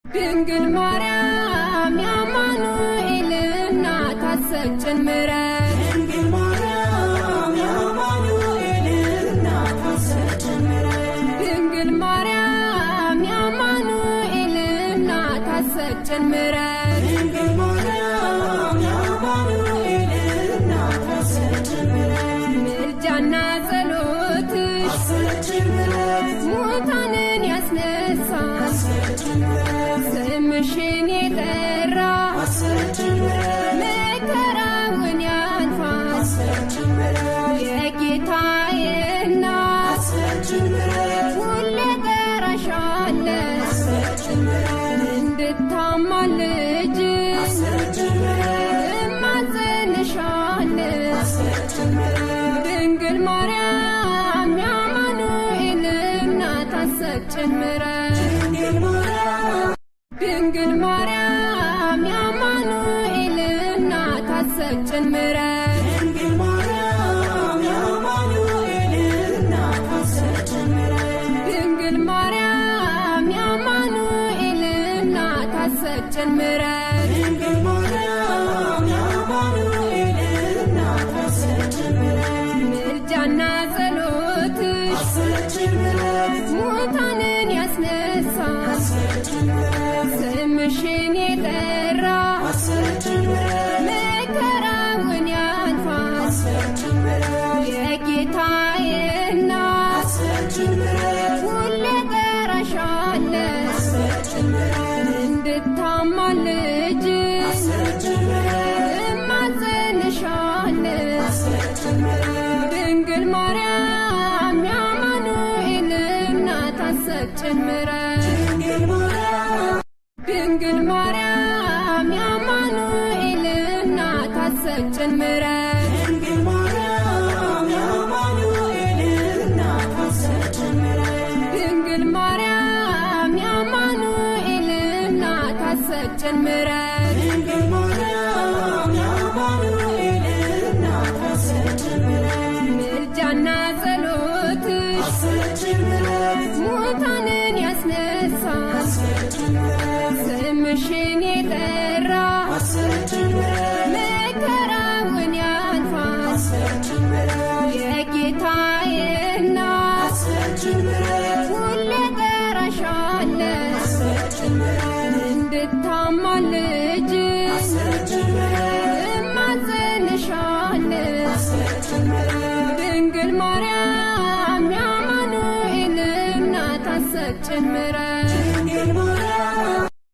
ድንግል ማርያም የአማኑኤል እናት አትሰጭን ምሕረት። ድንግል ማርያም የአማኑኤል እናት አትሰጭን ምሕረት። ድንግል ማርያም የአማኑኤል እናት አትሰጭን ምሕረት። ድንግል ማርያም የአማኑኤል እናት አትሰጭን ምሕረት። ምልጃና ጸሎትሽ አትሰጭን ምሕረት። ሙታንን ያስነሳል። አትሰጭን ምሕረት። ስምሽን የጠራ አትሰጭን ምሕረት። መከራውን ያልፋል። አትሰጭን ምሕረት። የጌታዬ እናት አትሰጭን ምሕረት። ሁሌ እጠራሻለሁ። አትሰጭን ምሕረት። እንድታማልጅን አትሰጭን ምሕረት። እማጸንሻለሁ። አትሰጭን ምሕረት። ድንግል ማርያም የአማኑኤል እናት አትሰጭን ምሕረት። ድንግል ማርያም ድንግል ማርያም የአማኑኤል እናት አትሰጭን ምሕረት። ድንግል ማርያም የአማኑኤል እናት አትሰጭን ምሕረት። ድንግል ማርያም የአማኑኤል እናት አትሰጭን ምሕረት። ድንግል ማርያም የአማኑኤል እናት አትሰጭን ምሕረት። ምልጃና ጸሎትሽ አትሰጭን ምሕረት። ሙታንን ያስነሳል። አትሰጭን ምሕረት። ስምሽን የጠራ አትሰጭን ምሕረት። መከራውን ያልፋል። አትሰጭን ምሕረት። የጌታዬ እናት አትሰጭን ምሕረት። ሁሌ እጠራሻለሁ። አትሰጭን ምሕረት። እንድታማልጅን አትሰጭን ምሕረት። እማጸንሻለሁ። አትሰጭን ምሕረት። ድንግል ማርያም የአማኑኤል እናት አትሰጭን ምሕረት። ድንግል ማርያም ድንግል ማርያም የአማኑኤል እናት አትሰጭን ምሕረት። ድንግል ማርያም የአማኑኤል እናት አትሰጭን ምሕረት። ድንግል ማርያም የአማኑኤል እናት አትሰጭን ምሕረት። ድንግል ማርያም የአማኑኤል እናት አትሰጭን ምሕረት። ምልጃና ጸሎትሽ አትሰጭን ምሕረት። ሙታንን ያስነሳል። አትሰጭን ምሕረት። ስምሽን የጠራ አትሰጭን ምሕረት። መከራውን ያልፋል። አትሰጭን ምሕረት። የጌታዬ እናት አትሰጭን ምሕረት። ሁሌ እጠራሻለሁ። አትሰጭን ምሕረት። እንድታማልጅን አትሰጭን ምሕረት። እማጸንሻለሁ። አትሰጭን ምሕረት። ድንግል ማርያም የአማኑኤል እናት አትሰጭን ምሕረት።